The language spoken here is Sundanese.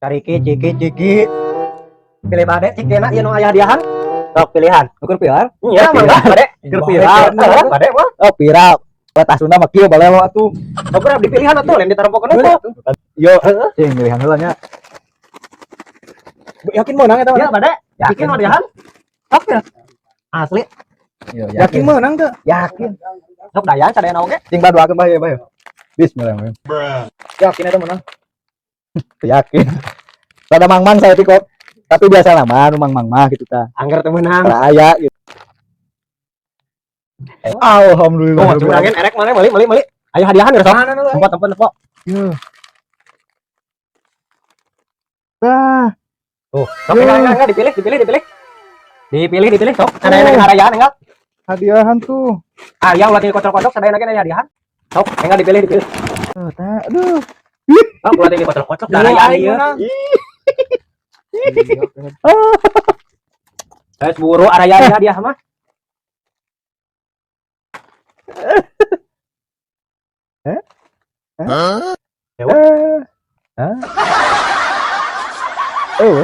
Cariki, ciki, ciki. Pilih bade, cikina ieu nu aya hadiahan. Sok pilihan. Ukur viral. Iya, mangga bade. Keur viral. Heeh, bade mah. Oh, viral. Letah Sunda mah kieu balelo atuh. Sok urang dipilihan atuh, lain ditarempokeun atuh. Yo, cing milihan heula nya. Yakin meunang eta Iya, mah? Bade. Ciki nu hadiahan. Sok ya. Asli. Yo, Yakin meunang teu? Yakin. Sok dayan sadayana oge. Cing badoakeun bah ya, bah ya. Bismillahirrahmanirrahim. Yakin eta meunang. Yakin. Rada mang-mang saya kok. Tapi biasa nama nu mang-mang mah gitu tah. Angger teu meunang. Raya gitu. Alhamdulillah. Oh, curangin erek mana meuli meuli meuli. Ayo hadiahan ya sok. Mana nu? Tempo tempo tempo. Yo. Tah, Tuh, sok enggak dipilih dipilih dipilih. Dipilih dipilih sok. Sadayana ge harayaan enggak. Hadiahan tuh. Ah, ya ulah tinggal kocok-kocok sadayana ge aya hadiahan. Sok, enggak dipilih dipilih. Tuh, tah. Aduh. Sok ulah tinggal kocok-kocok darayaan ieu. Geus buru arayaan hadiah mah. Eh? Dewa. Eh. Hah? Oh.